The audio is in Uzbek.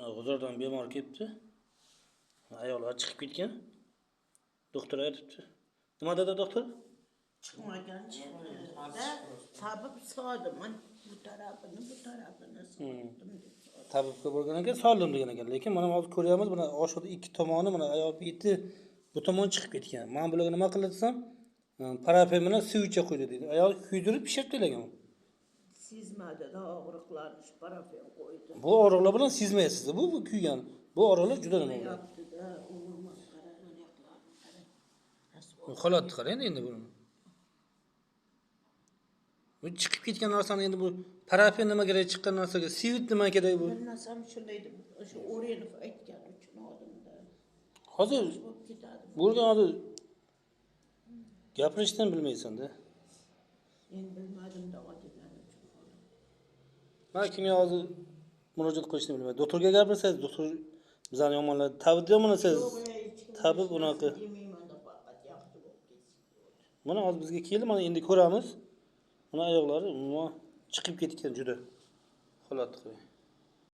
Mana G'uzordan bemor kelibdi. Ayollar chiqib ketgan. Doktor aytibdi. Nima dedi doktor? Chiqmagan chiqdi. Tabib soldi. Man bu tarafini, bu tarafini soldim deb soldi. Tabibga borgan ekan, soldim degan ekan. Lekin mana hozir ko'ryapmiz, mana oshiqni ikki tomoni, mana oyoq eti bu tomon chiqib ketgan. Men bularga nima qildi desam, parafen bilan suvcha quydi deydi. Ayol kuydirib pishirib telagan. Sezmadi da og'riqlarni, shu parafen qo'ydi. Bu og'riqlar bilan sezmaysiz. Bu kuygan. Bu og'riqlar juda nima bo'ladi. Yotdi-da, umuman qara, mana yoqlarini qarang. Rost Bu holatni qarang endi buni. Bu chiqib ketgan narsani endi bu parafen nima kerak chiqqan narsaga, svit nima kerak bu? Bilmasam shunday deb o'sha O'renov aytgani uchun oldimda. Hozir Bo'lib ketadi. burdan hozir gapirishdan bilmaysan-da. Men bilmadim davo degani uchun oldim. Mana kimga hozir murojaat qilishni bilmaydi. Doktorga gapirsangiz, doktor bizani yomonlaydi. Tabibni yomonlasangiz, Yo'q, hech kimga tabib hech narsa unaqa. demayman-da, faqat yaxshi bo'lib ketsin. Mana hozir bizga keldi, mana endi ko'ramiz. Mana oyoqlari umuman chiqib ketgan juda. Holatni qarang.